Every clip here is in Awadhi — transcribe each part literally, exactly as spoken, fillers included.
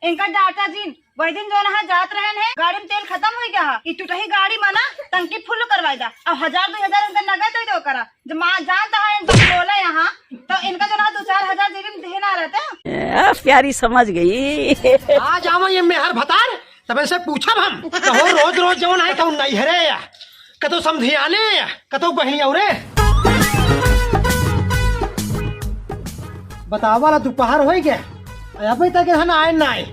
इनका डाटा जिन, वही दिन जौन है जात रहन है, गाड़ी में तेल खतम होइ गया है। ई टूटही गाड़ी में ना टंकी फुल करवाई दा। अब हजार दुइ हजार इनका नगद दे दो करा। जब माँ जानता है इनका बोला यहाँ, तो इनका जौन है दो चार हजार जेबी में देना रहता। आ, प्यारी समझ गई। आज आवा ये मेहर भतार, तब इनसे पूछब हम। कहो रोज रोज जौन है, कहूँ नैहरे या, कतो समधियाने या, कतो बहिनी औरे। बतावा ला, दोपहर होइ गया, अभी तक यहाँ आए ना आए।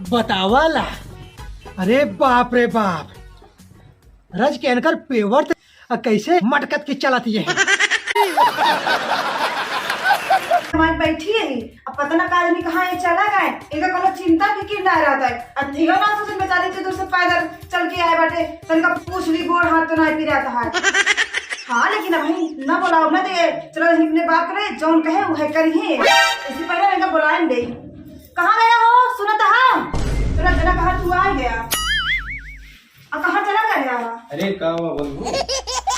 बतावा ला। अरे बाप रे बाप, रज के इनकर पेवर त-, आ, कैसे मटकत के चलत ये है। हमारी बैठी है, अब पता ना का आदमी कहाँ ये चला गए, इनका कोनो चिंता फिकिर ना रहता है। अब धियो ना सोचन बेचारी इतनी दूर से पैदल चल के आए बाटे, तनका पूछ ली गोड़ हाथ तो ना पिरात है। हाँ, लेकिन अभी ना बोलाओ ना दे, चलो अपने बाप करे, जौन कहे वह करिए। इससे पहले इनका बुलाए दे। कहाँ गया हो? सुनत है? चला, चला, कहाँ तू आ गया? आ, कहाँ चला गया? अरे, का हुआ, बोलबू?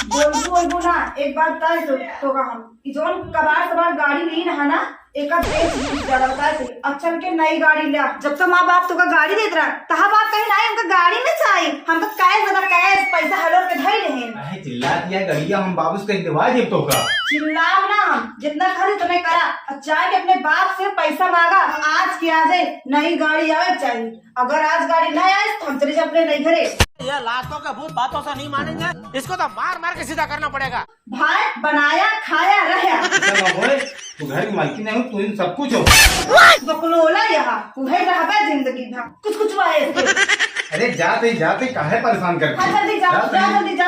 बोलबू, बोलबू ना, एक बात बता दे तो, तो का हम, ई जौन कबाड़ सबाड़ गाड़ी ली ना, है ना, एका बेच बीस हजार बता दे, अब चल के नई गाड़ी ला। जब तो माँ बाप तो का गाड़ी देत रहा, तहा बाप कहीं ना, हमका गाड़ी में चाहिए, हमका कैश देता, कैश, पैसा हलोर के धई रहे। अरे, चिल्ला दिया गड़िया, हम बाबू से कहीं दिवा देब तो का? चिल्लाओ ना, हम जितना खरीद उतने करा, और जाके अपने बाप से पैसा मांगा, आज के आज नई गाड़ी आवे चाहिए। अगर आज गाड़ी ना आए तो हम चले जाए अपने नई घरे। ये लातों के भूत बातों से नहीं मानेंगे, इसको तो मार मार के सीधा करना पड़ेगा। भाई बनाया खाया रहा। ऐसा ना होए, तू घर की मालकिन नहीं हो, तू इन सब कुछ हो। बकलोला यहाँ, तू है रहबे जिंदगी भर। कुछ कुछ हुआ है इसके। अरे जाते ही जाते काहे परेशान करती हाँ, है? जल्दी जा, जाते जा, ही जल्दी जा।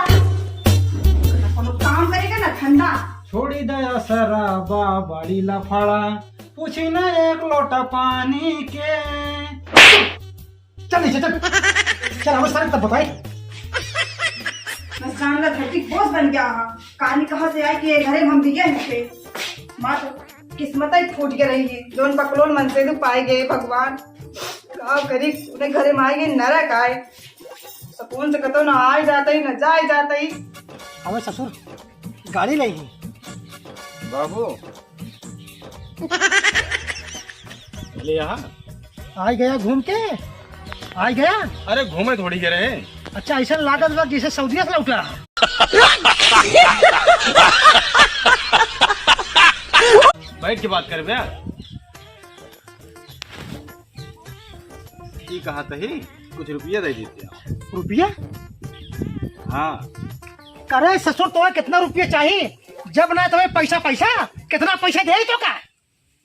ना कोनो काम करेगा ना धंधा। छोड़ी दया शराबा बड़ी लफड़ा, पूछी ना एक लोटा पानी के। चल नीचे चल। चल, हमें सारे तब बताए। बस जान ला धरती बोझ बन गया हा। कानी कहाँ से आए कि ये घरे में हम बिगे हैं थे। माँ तो किस्मत ही फूट के रही है। जौन बकलोल मन से तो पाए गए भगवान। का करी, उन्हें घरे में आए गए नरक आए। सुकून से कतो ना आए जाते ही, ना जाए जाते ही। हमें ससुर गाड़ी ले ही। बाबू। ले यहाँ। आ गया घूम के, आ गया। अरे घूमे थोड़ी के रहे। अच्छा, ऐसा लागत बा जैसे सऊदिया से लौटा। बैठ के बात कर बे। की कहा तही, कुछ रुपया दे देते आप। रुपया? हाँ। करे ससुर, तुम्हें कितना रुपया चाहिए? जब ना तुम्हें पैसा, पैसा, कितना पैसा दे तो का?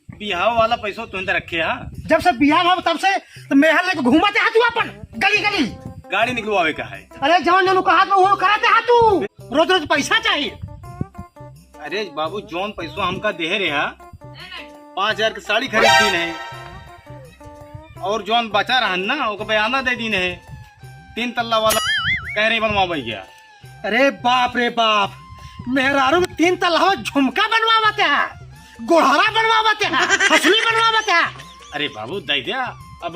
बिहाव वाला पैसो तुम तो रखे हा। जब से बिहाव हो तब से तो मेहर लेके घूमते हा तू अपन गली गली। गाड़ी निकलवावे का है। अरे जौन जौन कहा तो वो कराते हा तू। रोज रोज पैसा चाहिए। अरे बाबू, जौन पैसो हमका देहे रहे हा, पाँच हजार के साड़ी खरीद दीन है, और जौन बचा रहन ना, ओके बयाना दे दीन है, तीन तल्ला वाला कह रही बनवावे गया। अरे बाप रे बाप, मेहरारू के तीन तल्ला झुमका बनवावत है, गोड़हरा बनवावत है, हसुली बनवावत है। अरे बाबू, दे दिया, अब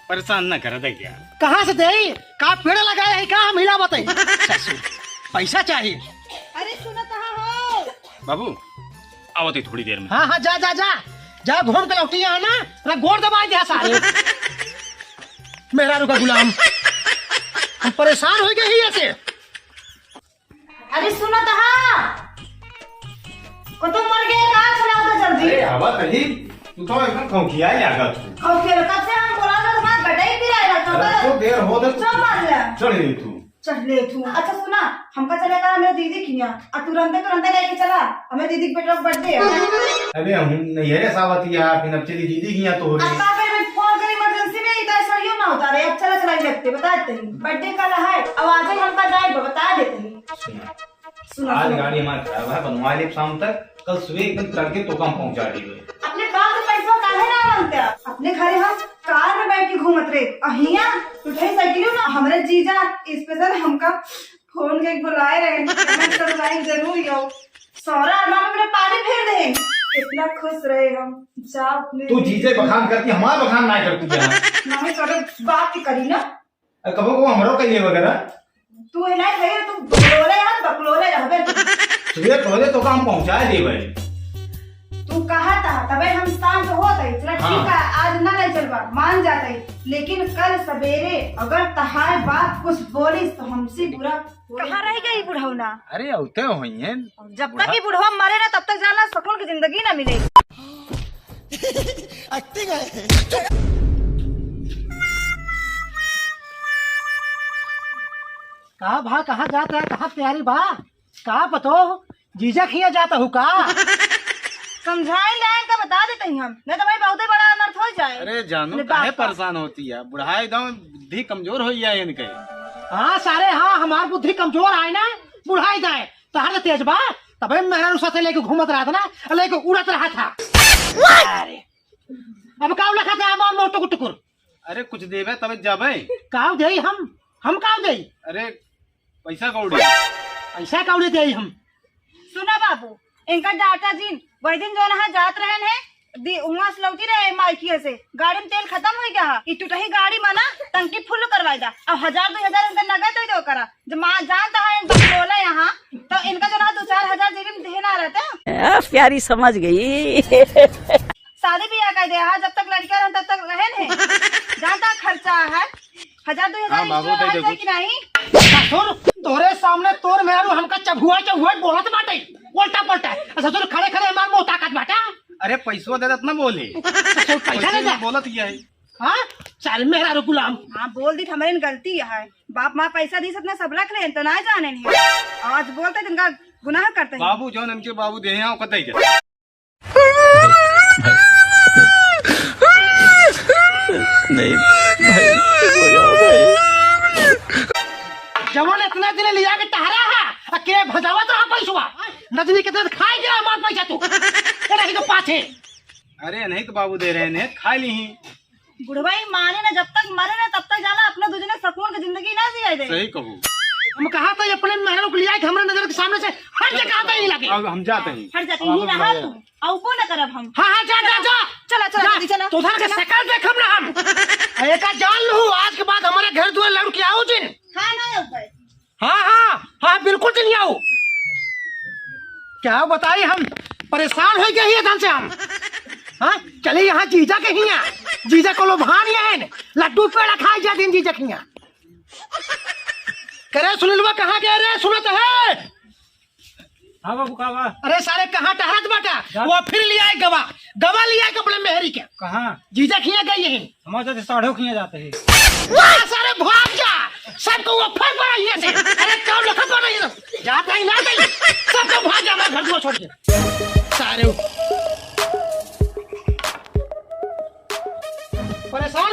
परेशान ना करे, दे दिया। कहाँ से दे? का पेड़ लगाए है, का हम हिलावत है? ससुर, पैसा चाहिए। अरे सुनो, कहाँ हो? बाबू, आवत ही थोड़ी देर में। हाँ, हाँ, जा, जा, जा। जा, घूम के लौटी यहाँ ना, ना गोड़ दबाए दिया सारे। मेहरारू का गुलाम। हम परेशान हो गए ही ऐसे। अरे सुनो तो हाँ। को तो मर गया का? चलाओ तो जल्दी। अरे, आवा कहीं, तू तो एकदम खौखिया ही आ गया तू। खौखिया, कब से हम बोला था, तुम्हारा गटा ही पिराया था, अरे, तो तो देर हो गई। चल मार ले। चढ़ गई तू। चढ़ ले तू। अच्छा सुना, हमका चले का हमरे दीदी किहाँ, आ तुरंते तुरंते लेके चला, हमरे दीदी के बेटवा के birthday है। अबे हम नैहरे से आवत हिया, फिर अब चली दीदी किहाँ तो हो अब रही। का करे, मैं फोन करे emergency में, इधर सरियो ना उतारे, अब चला चला ही लगते, बता देते हैं। Birthday कल है, अब आज ही हमका जाए, बता देते हैं। सुना। सुना, आज सुना। गाड़ी हमारे खराब है, बनवा ले शाम तक। कल सुबह एकदम तड़के तो काम पहुंचा दी। अपने बाप से पैसा काहे ना मांगते आप? अपने घरे हम कार में बैठ के घूमत रहे, और हियां उठे साइकिल ना, हमरे जीजा special हमका फोन के बुलाए रहे, हम सब भाई जरूर यो। सौरा अरमान में पानी फेर दे। कितना खुश रहे हम, जा अपने तू जीजे बखान करती, हमार बखान ना करती है। नहीं करे, बात ही करी ना। अरे कबो को हमरो कहिए वगैरह। तू है ना भैया, तू बकलोले है, बकलोले रहबे तू। सुबह पहले तो काम पहुंचाए दे भाई। तू कहा था, तबे हम शांत होत है। चला हाँ। ठीक है, आज ना नहीं चलबा, मान जाते, लेकिन कल सवेरे अगर तहार बाप कुछ बोलिस तो हमसे बुरा होई। कहाँ रह गई बुढ़ौना? अरे, औते होई हैं। जब तक बुढ़ा- ये बुढ़वा मरे ना, तब तक जाना सुकून की जिंदगी ना मिले। एक्टिंग है। का भा, कहाँ जात है, कहाँ तैयारी बा? का पतो, जीजा खिया जात हूँ का? समझाई लाइन का बता देते ही हम, नहीं तो भाई बहुते बड़ा अनर्थ हो जाए। अरे जानू, अरे काहे बाप रे। परेशान होती है? बुढ़ाई दो, बुद्धि कमजोर हो जाए इनके। हाँ सारे, हाँ, हमार बुद्धि कमजोर आए ना, बुढ़ाई जाए। तहार तो तेज बा, तबे मेहरारू साथे लेके घूमत रहत ना, लेके उड़त रहत हा। अरे, अब काव लखत है हमार मुंह टुकुर टुकुर? अरे कुछ देबे तबे जाबे। काव देई हम? हम काव देई? अरे पैसा कौड़ी। पैसा कौड़ी देई हम। सुना बाबू, इनका डाटा जिन, वही दिन जौन हा जात रहन है, दी, हुआं से लौटी रहे माइकिया से, गाड़ी में तेल खतम होइ गया हा। ई टूटही गाड़ी में ना टंकी फुल करवाई दा। अब हजार दो हजार इनका नगद दे दो करा। जब माँ जानता है इनका बोला यहाँ, तो इनका जो ना दो चार हजार जेबी में देना रहता। आ, प्यारी समझ गई। शादी ब्याह कर दे, हाँ, जब तक लड़का रहन तब तक रहन है। जानता खर्चा है, हजार दो हजार हाँ, बाबू, extra दे दे है कुछ। कि नहीं? ससुर, तोरे सामने तोर मेहरारू हमका चभुआ चभुआ बोलत बाटे, उल्टा पलटा। ससुर, खड़े खड़े हमार मुंह ताकत बाटा। अरे पैसवा दे देत ना बोले। ससुर, पैसा पैसे दे में दे। बोलत ये है। हाँ, सारे मेहरारू गुलाम। हाँ, बोल दी, हमारी गलती है। बाप माँ पैसा दी, सतना सब रख ले, तो ना जाने नहीं। आज बोलते, इनका गुनाह करते हैं। बाबू, जौन इनके बाबू दे हैं, ओकर दे दे। नहीं, भाई, जवन इतना दिन लिया के टहरा है, आ के भजावा तो पैसवा। नदनी के दिन खाए गया हमार पैसा तू। ये नहीं तो पाछे। अरे, नहीं तो बाबू दे रहे हैं, खा ली ही। बुढ़वा ही माने ना, जब तक मरे ना, तब तक जाला अपना दूजने सुकून की जिंदगी ना जिए दे। सही कहू। हम कहा था, ये अपने मेहरारू को लिया कि हमारे नजर के सामने से हट जा, कहा था, नहीं लगे। अब हम जाते हैं। हट जा, अब यहीं हम रहा जाए। तू, अउबो न करब हम। हाँ, हाँ, जा, जा, जा। चला, चला, जा। जल्दी चला। तो उधर के चला। शकल देखब ना हम। आ, एका जान लू, आज के बाद हमारे घर दुआर लौट के आओ जिन। हाँ, ना आउब भाई। हाँ, हाँ, हाँ, बिल्कुल जिन आओ। क्या बताई हम, परेशान होइ गए ही धन से हम। हाँ, चली यहाँ जीजा के हियाँ। जीजा को लोभान ये है, लड्डू पेड़ा खाए जा दिन जीजा के हियाँ। करे सुनीलवा कहाँ गया रे, सुनत है? हाँ बाबू, का बा? अरे सारे, कहाँ टहरत बाटा? जा। वो फिर लिया है गवा, गवा लिया है अपने मेहरी के। कहाँ? जीजा खिया गई है। हमारे साथे साढ़े खिया जाते हैं। वाह, सारे भाग जा, सबको वो फर पड़ा यहाँ से। अरे काम लखत पड़ा यहाँ से। जाता ही ना जाइए, सबको भाग जा, मैं घर को छोड़ के। सारे परेशान